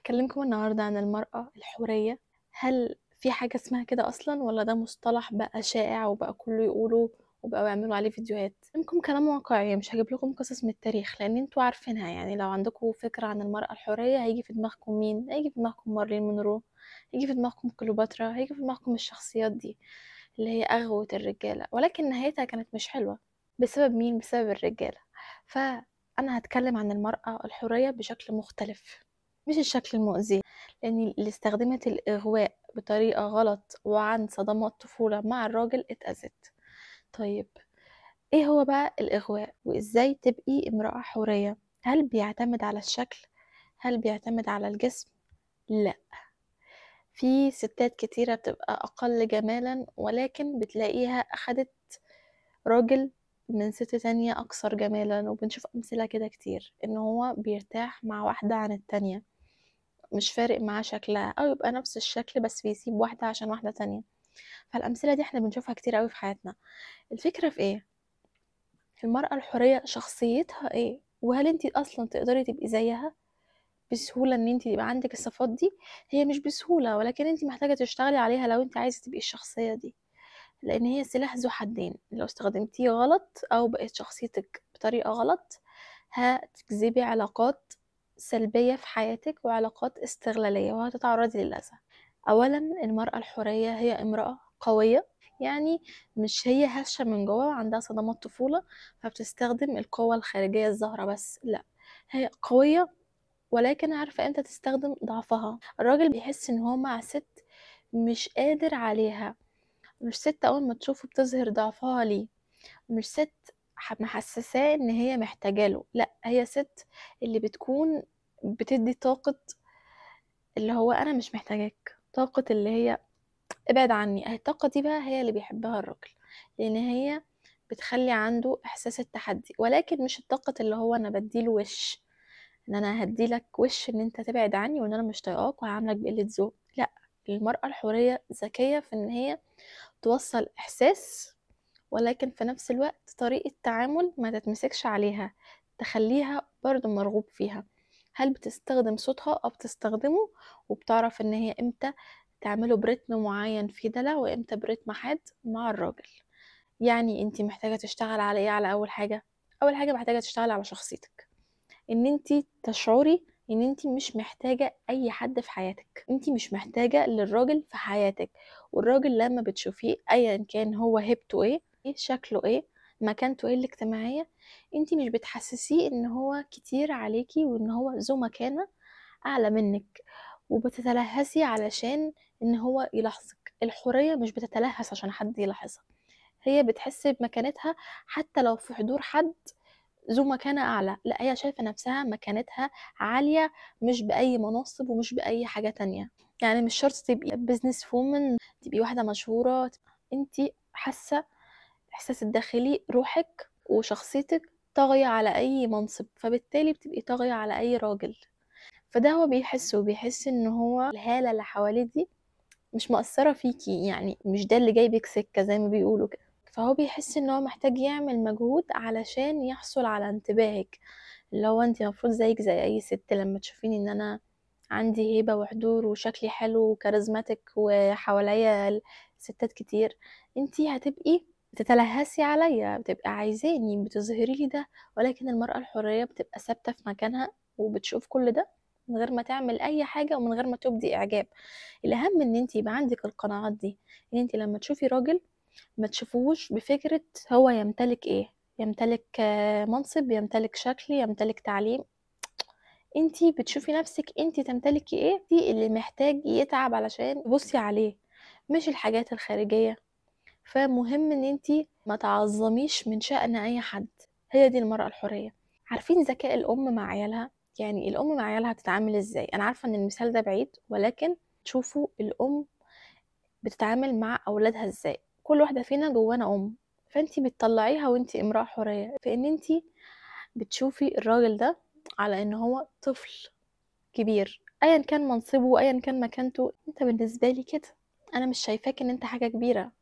هكلمكم النهاردة عن المرأة الحورية. هل في حاجة اسمها كده أصلا، ولا ده مصطلح بقى شائع وبقى كله يقوله وبقوا يعملوا عليه فيديوهات؟ هكلمكم كلام واقعي، مش هجيب لكم قصص من التاريخ لأن انتوا عارفينها. يعني لو عندكم فكرة عن المرأة الحورية هيجي في دماغكم مين؟ هيجي في دماغكم مارلين مونرو، هيجي في دماغكم كليوباترا، هيجي في دماغكم الشخصيات دي اللي هي أغوت الرجالة، ولكن نهايتها كانت مش حلوة. بسبب مين؟ بسبب الرجالة. فأنا هتكلم عن المرأة الحورية بشكل مختلف، مش الشكل المؤذي، لأن اللي استخدمت الإغواء بطريقة غلط وعن صدمات طفولة مع الراجل اتأذت. طيب ايه هو بقى الإغواء، وإزاي تبقي امرأة حورية؟ هل بيعتمد على الشكل؟ هل بيعتمد على الجسم؟ لا، في ستات كتيرة بتبقى أقل جمالا ولكن بتلاقيها أخدت راجل من ست تانية أكثر جمالا، وبنشوف أمثلة كده كتير إن هو بيرتاح مع واحدة عن التانية، مش فارق معاه شكلها، أو يبقى نفس الشكل بس بيسيب واحدة عشان واحدة تانية. فالأمثلة دي احنا بنشوفها كتير قوي في حياتنا. الفكرة في ايه؟ المرأة الحورية شخصيتها ايه؟ وهل انتي أصلا تقدري تبقي زيها بسهولة؟ ان انتي يبقى عندك الصفات دي؟ هي مش بسهولة، ولكن انتي محتاجة تشتغلي عليها لو انتي عايزة تبقي الشخصية دي، لان هي سلاح ذو حدين. لو استخدمتيه غلط او بقت شخصيتك بطريقة غلط هتجذبي علاقات سلبية في حياتك وعلاقات استغلالية وهتتعرضي للأذى. اولا المرأة الحورية هي امرأة قوية، يعني مش هي هشة من جوه وعندها صدمات طفولة فبتستخدم القوة الخارجية الظاهرة بس، لا، هي قوية ولكن عارفة امتى تستخدم ضعفها. الراجل بيحس ان هو مع ست مش قادر عليها، مش ست اول ما تشوفه بتظهر ضعفها ليه، مش ست محسساه ان هي محتاجة له، لا، هي ست اللي بتكون بتدي طاقة اللي هو انا مش محتاجاك، طاقة اللي هي ابعد عني. الطاقة دي بقى هي اللي بيحبها الراجل، لان هي بتخلي عنده احساس التحدي، ولكن مش الطاقة اللي هو انا بديله وش، ان انا هديلك وش ان انت تبعد عني وان انا مش طايقاك وهعاملك بقلة ذوق. لا، المرأة الحورية ذكية في ان هي توصل احساس، ولكن في نفس الوقت طريقة تعامل ما تتمسكش عليها، تخليها برضو مرغوب فيها. هل بتستخدم صوتها او بتستخدمه، وبتعرف ان هي امتى تعمله برتم معين في دلع وامتى برتم حاد مع الراجل. يعني انتي محتاجة تشتغل على ايه؟ على اول حاجة، اول حاجة محتاجة تشتغل على شخصيتك، ان انتي تشعري ان انتي مش محتاجة اي حد في حياتك، انتي مش محتاجة للراجل في حياتك. والراجل لما بتشوفيه ايا كان هو هيبته ايه، شكله ايه، مكانته ايه الاجتماعية، انتي مش بتحسسيه ان هو كتير عليكي وان هو ذو مكانة اعلى منك، وبتتلهسي علشان ان هو يلاحظك. الحورية مش بتتلهس عشان حد يلاحظها، هي بتحس بمكانتها حتى لو في حضور حد ذو مكانة أعلى، لا، هي شايفة نفسها مكانتها عالية، مش بأي مناصب ومش بأي حاجة تانية. يعني مش شرط تبقي business woman، تبقي واحدة مشهورة، انتي حاسة احساس الداخلي روحك وشخصيتك طاغية على أي منصب، فبالتالي بتبقي طاغية على أي راجل. فده هو بيحس، وبيحس ان هو الهالة اللي حواليه دي مش مقصرة فيكي، يعني مش ده اللي جايبك سكة زي ما بيقولوا كده. فهو بيحس ان هو محتاج يعمل مجهود علشان يحصل على انتباهك، اللي هو انت المفروض زيك زي اي ست لما تشوفيني ان انا عندي هيبة وحضور وشكلي حلو وكاريزماتيك وحواليا ستات كتير، انت هتبقي بتتلهسي عليا، بتبقي عايزاني، بتظهري لي ده. ولكن المرأة الحورية بتبقى ثابتة في مكانها وبتشوف كل ده من غير ما تعمل اي حاجة ومن غير ما تبدي اعجاب. الاهم ان انت يبقى عندك القناعات دي، ان انت لما تشوفي راجل ما تشوفوش بفكرة هو يمتلك ايه، يمتلك منصب، يمتلك شكل، يمتلك تعليم، انتي بتشوفي نفسك انتي تمتلكي ايه، دي اللي محتاج يتعب علشان تبصي عليه، مش الحاجات الخارجية. فمهم ان انتي ما تعظميش من شأن اي حد. هي دي المرأة الحورية. عارفين ذكاء الام مع عيالها؟ يعني الام مع عيالها بتتعامل ازاي؟ انا عارفة ان المثال ده بعيد، ولكن تشوفوا الام بتتعامل مع اولادها ازاي. كل واحدة فينا جوانا ام، فانتي بتطلعيها وانتي امرأة حورية في ان انتي بتشوفي الراجل ده على ان هو طفل كبير، ايا كان منصبه ايا كان مكانته، انت بالنسبة لي كده انا مش شايفاك ان انت حاجة كبيرة.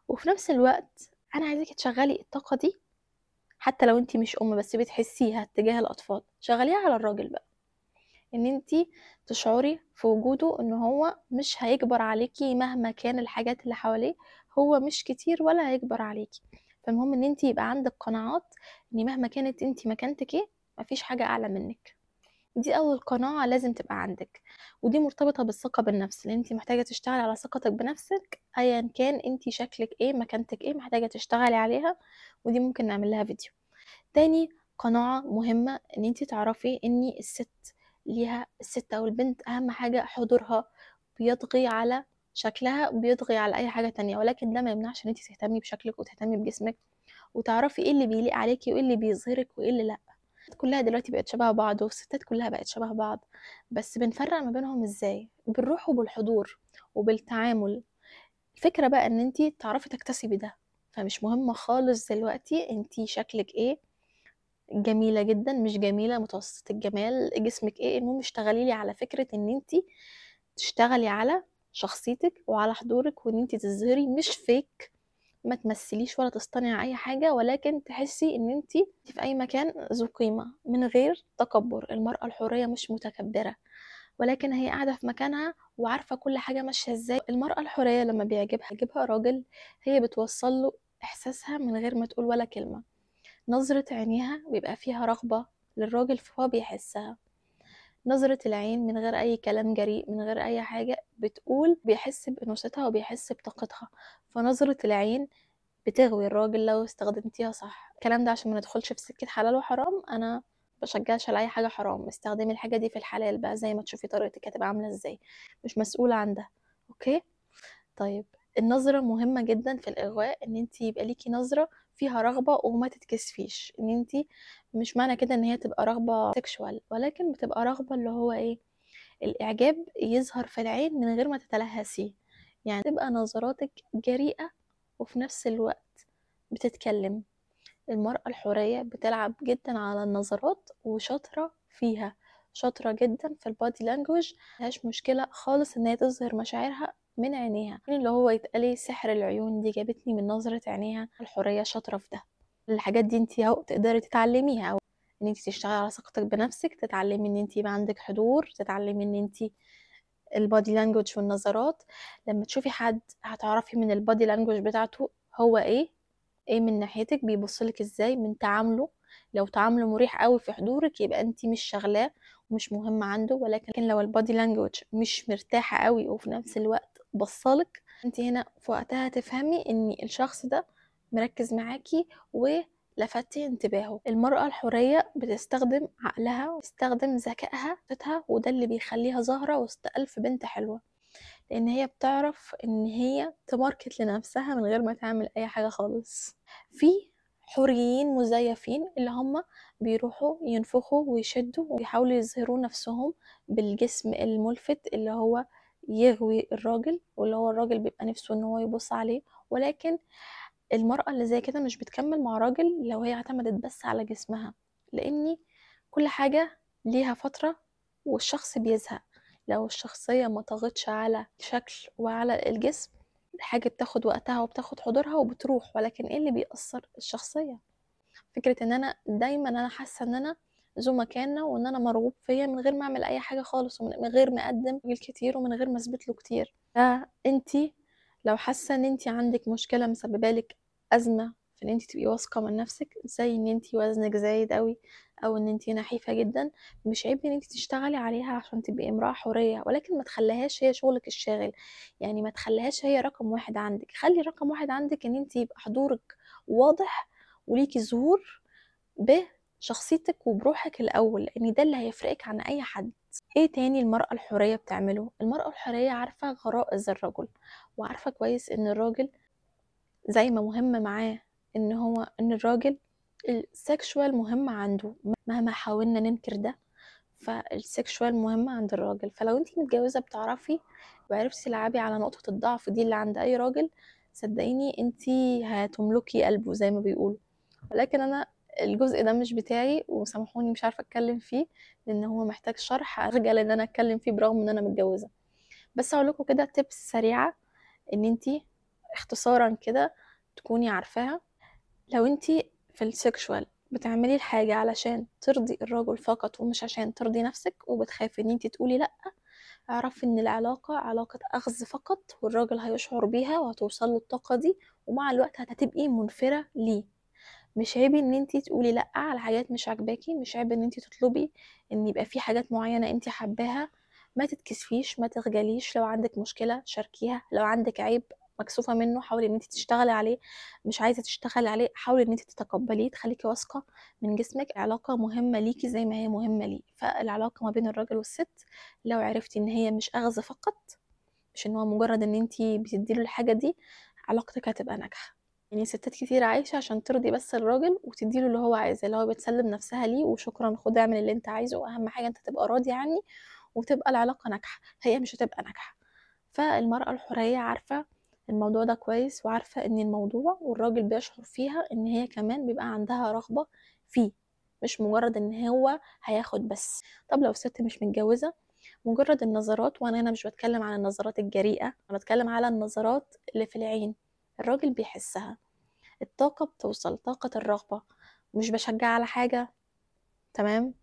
وفي نفس الوقت انا عايزاكي تشغلي الطاقة دي حتى لو انتي مش ام، بس بتحسيها تجاه الاطفال، شغليها على الراجل بقى. ان انتي تشعري في وجوده ان هو مش هيكبر عليكي مهما كان الحاجات اللي حواليه، هو مش كتير ولا هيكبر عليكي. فالمهم ان انتي يبقى عندك قناعات ان مهما كانت انتي مكانتك ايه، مفيش حاجة اعلى منك. دي اول قناعة لازم تبقى عندك، ودي مرتبطة بالثقة بالنفس، لان انتي محتاجة تشتغلي على ثقتك بنفسك ايا كان انتي شكلك ايه، مكانتك ايه، محتاجة تشتغلي عليها، ودي ممكن نعمل لها فيديو. تاني قناعة مهمة ان انتي تعرفي ان الست ليها، الست او البنت اهم حاجة حضورها، بيطغي على شكلها، بيطغي على اي حاجة تانية، ولكن ده ما يمنعش ان انتي تهتمي بشكلك وتهتمي بجسمك وتعرفي ايه اللي بيليق عليكي وايه اللي بيظهرك وايه اللي لا. كلها دلوقتي بقت شبه بعض، والستات كلها بقت شبه بعض، بس بنفرق ما بينهم ازاي؟ بالروح وبالحضور وبالتعامل. الفكرة بقى ان انتي تعرفي تكتسبي ده، فمش مهم خالص دلوقتي انتي شكلك ايه، جميلة جدا مش جميلة، متوسطة الجمال، جسمك ايه، المهم اشتغلي لي على فكرة ان انتي تشتغلي على شخصيتك وعلى حضورك، وان انتي تظهري مش فيك، ما تمثليش ولا تصطنعي اي حاجة، ولكن تحسي ان انتي في اي مكان ذو قيمة من غير تكبر. المرأة الحرية مش متكبرة، ولكن هي قاعدة في مكانها وعارفة كل حاجة ماشية ازاي. المرأة الحرية لما بيعجبها راجل، هي بتوصل له احساسها من غير ما تقول ولا كلمة، نظرة عينيها بيبقى فيها رغبة للراجل فهو بيحسها، نظرة العين من غير أي كلام جريء، من غير أي حاجة بتقول، بيحس بأنوثتها وبيحس بطاقتها. فنظرة العين بتغوي الراجل لو استخدمتيها صح. الكلام ده عشان ما ندخلش في سكة حلال وحرام، أنا بشجعش على أي حاجة حرام، استخدمي الحاجة دي في الحلال بقى زي ما تشوفي طريقتك هتبقى عاملة ازاي، مش مسؤولة عن ده. okay؟ طيب النظرة مهمة جدا في الإغواء، إن انتي يبقى ليكي نظرة فيها رغبة وما تتكسفيش. ان انتي مش معنى كده ان هي تبقى رغبة sexual، ولكن بتبقى رغبة اللي هو ايه، الاعجاب يظهر في العين من غير ما تتلهسيه، يعني تبقى نظراتك جريئة وفي نفس الوقت بتتكلم. المرأة الحرية بتلعب جدا على النظرات وشاطرة فيها، شاطرة جدا في ال body language، ملهاش مشكلة خالص ان هي تظهر مشاعرها من عينيها، اللي هو يتقالي سحر العيون دي جابتني من نظرة عينيها. الحرية شاطرة في ده. الحاجات دي انتي اهو تقدري تتعلميها، او ان انتي تشتغلي على ثقتك بنفسك، تتعلمي ان انتي يبقى عندك حضور، تتعلمي ان انتي ال body language والنظرات. لما تشوفي حد هتعرفي من ال body language بتاعته هو ايه، ايه من ناحيتك، بيبصلك ازاي، من تعامله. لو تعامله مريح قوي في حضورك يبقى انتي مش شغلاه ومش مهمة عنده، ولكن لو ال body language مش مرتاحة قوي وفي نفس الوقت بصلك، انت هنا في وقتها تفهمي ان الشخص ده مركز معاكي ولفتي انتباهه. المرأة الحرية بتستخدم عقلها وبتستخدم ذكائها، وده اللي بيخليها ظاهرة وسط ألف بنت حلوة، لان هي بتعرف ان هي ت market لنفسها من غير ما تعمل اي حاجة خالص. في حريين مزيفين اللي هم بيروحوا ينفخوا ويشدوا ويحاولوا يظهروا نفسهم بالجسم الملفت اللي هو يغوي الراجل، واللي هو الراجل بيبقى نفسه ان هو يبص عليه. ولكن المرأة اللي زي كده مش بتكمل مع راجل لو هي اعتمدت بس على جسمها، لان كل حاجة ليها فترة والشخص بيزهق. لو الشخصية ما طغتش على الشكل وعلى الجسم، الحاجة بتاخد وقتها وبتاخد حضورها وبتروح. ولكن ايه اللي بيأثر؟ الشخصية. فكرة ان انا دايما انا حاسة ان انا ذو مكانة وان انا مرغوب فيا من غير ما اعمل اي حاجة خالص، ومن غير ما اقدم كتير، ومن غير ما اثبت له كتير. فانتي لو حاسة ان انتي عندك مشكلة مسببة لك ازمة في ان انتي تبقي واثقة من نفسك، زي ان انتي وزنك زايد قوي او ان انتي نحيفة جدا، مش عيب ان انتي تشتغلي عليها عشان تبقي امرأة حرية، ولكن ما تخليهاش هي شغلك الشاغل. يعني ما تخليهاش هي رقم واحد عندك. خلي رقم واحد عندك ان انتي يبقى حضورك واضح وليكي ظهور بشخصيتك وبروحك الاول، لان ده اللي هيفرقك عن اي حد. ايه تاني المرأة الحرية بتعمله؟ المرأة الحرية عارفة غرائز الرجل، وعارفة كويس ان الراجل زي ما مهم معاه ان هو ان الراجل ال sexual مهم عنده، مهما حاولنا ننكر ده، فال sexual مهم عند الراجل. فلو انتي متجوزة بتعرفي وعرفتي تلعبي على نقطة الضعف دي اللي عند اي راجل، صدقيني انتي هتملكي قلبه زي ما بيقولوا. ولكن انا الجزء ده مش بتاعي، وسامحوني مش عارفه اتكلم فيه لان هو محتاج شرح، ارجع ان انا اتكلم فيه برغم ان انا متجوزة. بس اقول لكم كده tips سريعة ان انتي اختصارا كده تكوني عارفاها. لو انتي في ال sexual بتعملي الحاجة علشان ترضي الرجل فقط ومش عشان ترضي نفسك، وبتخافي ان انت تقولي لأ، اعرفي ان العلاقة علاقة اخذ فقط، والراجل هيشعر بيها وهتوصل له الطاقة دي، ومع الوقت هتبقي منفرة ليه. مش عيب ان انت تقولي لأ على حاجات مش عاجباكي، مش عيب ان انت تطلبي ان يبقى في حاجات معينة انت حباها. ما تتكسفيش، ما تخجليش، لو عندك مشكلة شاركيها، لو عندك عيب مكسوفة منه حاولي ان انت تشتغلي عليه، مش عايزة تشتغلي عليه حاولي ان انت تتقبليه، تخليكي واثقة من جسمك. علاقة مهمة ليكي زي ما هي مهمة ليه. فالعلاقة ما بين الراجل والست لو عرفتي ان هي مش اخذ فقط، مش ان هو مجرد ان انت بتديله الحاجة دي، علاقتك هتبقى ناجحة. يعني ستات كتير عايشة عشان ترضي بس الراجل وتديله اللي هو عايزه، اللي هو بتسلم نفسها ليه وشكرا خد اعمل اللي انت عايزه، اهم حاجة انت تبقى راضي عني وتبقى العلاقة ناجحة. هي مش هتبقى ناجحة. فالمرأة الحرية عارفة الموضوع ده كويس، وعارفة ان الموضوع والراجل بيشعر فيها ان هي كمان بيبقى عندها رغبة فيه، مش مجرد ان هو هياخد بس. طب لو الست مش متجوزة، مجرد النظرات، وانا هنا مش بتكلم عن النظرات الجريئة، انا بتكلم على النظرات اللي في العين، الراجل بيحسها، الطاقة بتوصل، طاقة الرغبة. مش بشجع على حاجة، تمام؟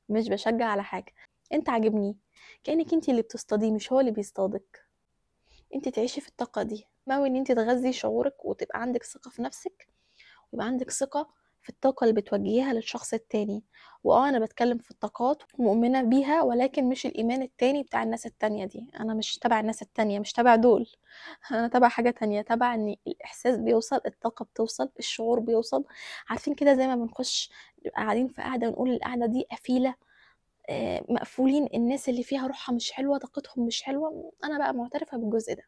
مش بشجع على حاجة. انت عاجبني، كأنك انت اللي بتصطاديه مش هو اللي بيصطادك. انت تعيشي في الطاقة دي، ما هو ان انت تغذي شعورك وتبقى عندك ثقة في نفسك، ويبقى عندك ثقة في الطاقة اللي بتوجهيها للشخص التاني. انا بتكلم في الطاقات ومؤمنة بيها، ولكن مش الإيمان التاني بتاع الناس التانية دي. أنا مش تبع الناس التانية، مش تبع دول، أنا تبع حاجة تانية، تبع إن الإحساس بيوصل، الطاقة بتوصل، الشعور بيوصل. عارفين كده زي ما بنخش نبقى قاعدين في قاعدة ونقول القاعدة دي قفيلة، مقفولين، الناس اللي فيها روحها مش حلوة، طاقتهم مش حلوة. أنا بقى معترفة بالجزء ده،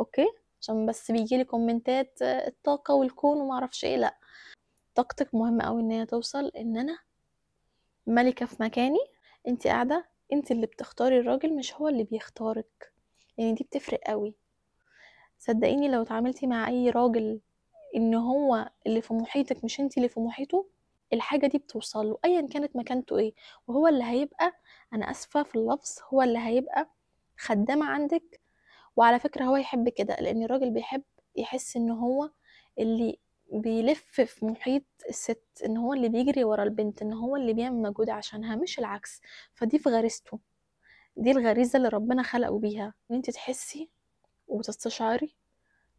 okay؟ عشان بس بيجيلي كومنتات الطاقة والكون وما أعرفش إيه. لأ، طاقتك مهمة أوي إن هي توصل، إن أنا ملكة في مكاني، انت قاعدة، انت اللي بتختاري الراجل مش هو اللي بيختارك. يعني دي بتفرق قوي. صدقيني لو اتعاملتي مع اي راجل ان هو اللي في محيطك مش انت اللي في محيطه، الحاجة دي بتوصل له ايا كانت مكانته ايه، وهو اللي هيبقى، انا اسفة في اللفظ، هو اللي هيبقى خدامة عندك. وعلى فكرة هو يحب كده، لان الراجل بيحب يحس ان هو اللي بيلف في محيط الست، ان هو اللي بيجري ورا البنت، ان هو اللي بيعمل مجهود عشانها، مش العكس. فدي في غريزته، دي الغريزة اللي ربنا خلقه بيها، ان انت تحسي وتستشعري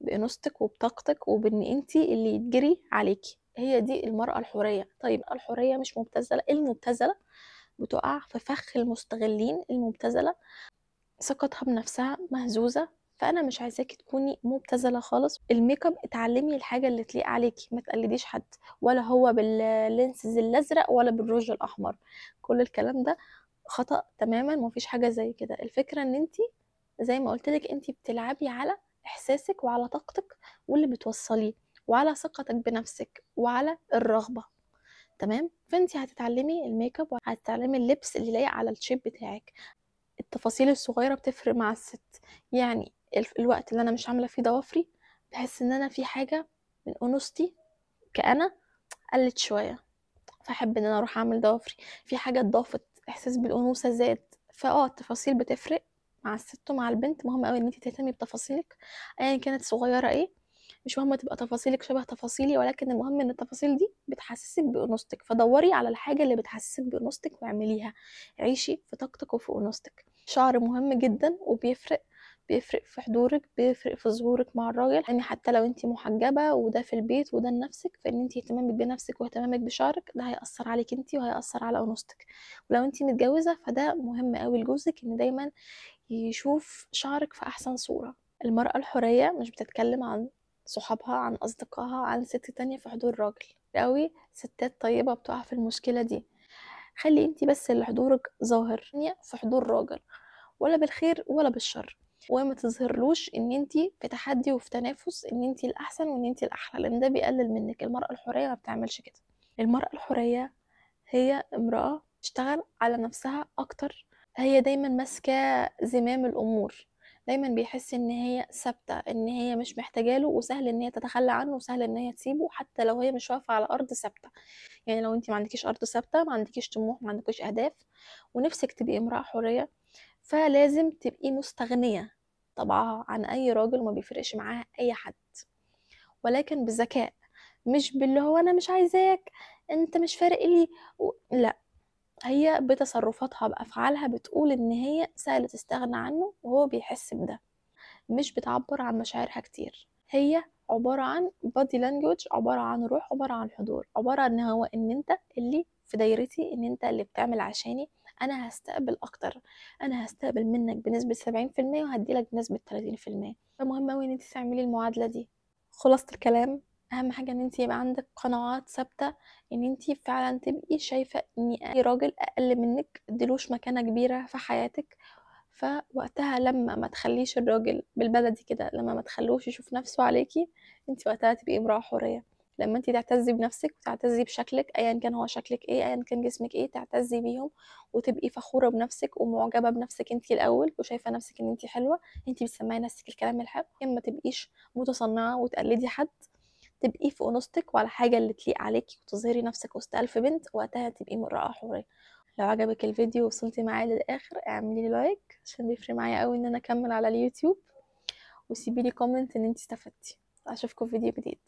بانوثتك وبطاقتك وبان انت اللي يتجري عليكي. هي دي المرأة الحورية. طيب الحورية مش مبتذلة، المبتذلة بتقع في فخ المستغلين، المبتذلة ثقتها بنفسها مهزوزة. فانا مش عايزاكي تكوني مبتذله خالص. الميك اب اتعلمي الحاجة اللي تليق عليكي، ما تقلديش حد، ولا هو بال lenses الازرق ولا بالروج الاحمر، كل الكلام ده خطأ تماما، مفيش حاجة زي كده. الفكرة ان انتي زي ما قلت لك انتي بتلعبي على احساسك وعلى طاقتك واللي بتوصليه وعلى ثقتك بنفسك وعلى الرغبة، تمام؟ فانتي هتتعلمي الميك اب وهتتعلمي اللبس اللي لايق على ال shape بتاعك. التفاصيل الصغيرة بتفرق مع الست. يعني الوقت اللي انا مش عامله فيه ضوافري بحس ان انا في حاجة من انوثتي كأنا قلت شوية، فاحب ان انا اروح اعمل ضوافري، في حاجة اتضافت، احساس بالانوثه زاد. التفاصيل بتفرق مع الست ومع البنت. مهم قوي ان انت تهتمي بتفاصيلك ايا كانت صغيرة ايه، مش مهم تبقى تفاصيلك شبه تفاصيلي، ولكن المهم ان التفاصيل دي بتحسسك بانوثتك. فدوري على الحاجة اللي بتحسسك بانوثتك واعمليها، عيشي في طاقتك وفي انوثتك. شعر مهم جدا وبيفرق، بيفرق في حضورك، بيفرق في ظهورك مع الراجل. يعني حتى لو انت محجبة وده في البيت وده لنفسك، فان انت اهتمامك بنفسك واهتمامك بشعرك ده هيأثر عليك انت وهيأثر على انوثتك. ولو انت متجوزة فده مهم قوي لجوزك ان دايما يشوف شعرك في احسن صوره. المرأة الحرية مش بتتكلم عن صحابها، عن اصدقائها، عن ست تانية في حضور راجل. قوي ستات طيبة بتقع في المشكلة دي. خلي انت بس اللي حضورك ظاهر في حضور راجل، ولا بالخير ولا بالشر، وما تظهرلوش ان انت في تحدي وفي تنافس، ان انت الاحسن وان انت الاحلى، لان ده بيقلل منك. المرأة الحرية ما بتعملش كده. المرأة الحرية هي امرأة تشتغل على نفسها اكتر، هي دايما ماسكة زمام الامور، دايما بيحس ان هي ثابتة، ان هي مش محتاجه له، وسهل ان هي تتخلى عنه، وسهل ان هي تسيبه حتى لو هي مش واقفة على ارض ثابتة. يعني لو انت ما عندكيش ارض ثابتة، ما عندكيش طموح، ما عندكيش اهداف، ونفسك تبقي امراة حرية، فلازم تبقي مستغنيه طبعها عن اي راجل وما بيفرقش معاها اي حد، ولكن بذكاء، مش باللي هو انا مش عايزاك. انت مش فارق لي لا، هي بتصرفاتها بافعالها بتقول ان هي سهل تستغنى عنه، وهو بيحس بده. مش بتعبر عن مشاعرها كتير، هي عبارة عن body language، عبارة عن روح، عبارة عن حضور، عبارة عن هو ان انت اللي في دايرتي، ان انت اللي بتعمل عشاني، انا هستقبل اكتر، انا هستقبل منك بنسبة 70% وهديلك بنسبة 30%. فمهم اوي ان انت تعملي المعادلة دي. خلاصة الكلام، اهم حاجة ان انت يبقى عندك قناعات ثابتة، ان انت فعلا تبقي شايفة ان اي راجل اقل منك اديلوش مكانة كبيرة في حياتك. فوقتها لما ما تخليش الراجل بالبلدي كده، لما ما تخلوش يشوف نفسه عليكي، انت وقتها تبقي امرأة حورية. لما انت تعتزي بنفسك وتعتزي بشكلك، ايا كان هو شكلك ايه، ايا كان جسمك ايه، تعتزي بيهم وتبقي فخورة بنفسك ومعجبة بنفسك انت الاول، وشايفة نفسك ان انت حلوة، انت بتسمعي نفسك الكلام الحلو. ما تبقيش متصنعة وتقلدي حد، تبقي في انوثتك وعلى حاجة اللي تليق عليكي وتظهري نفسك وسط 1000 بنت، وقتها تبقي امرأة حورية. لو عجبك الفيديو ووصلتي معايا للاخر، اعملي لي like عشان بيفرق معايا قوي ان انا اكمل على اليوتيوب، وسيبي لي comment ان انت استفدتي. اشوفكم في فيديو جديد.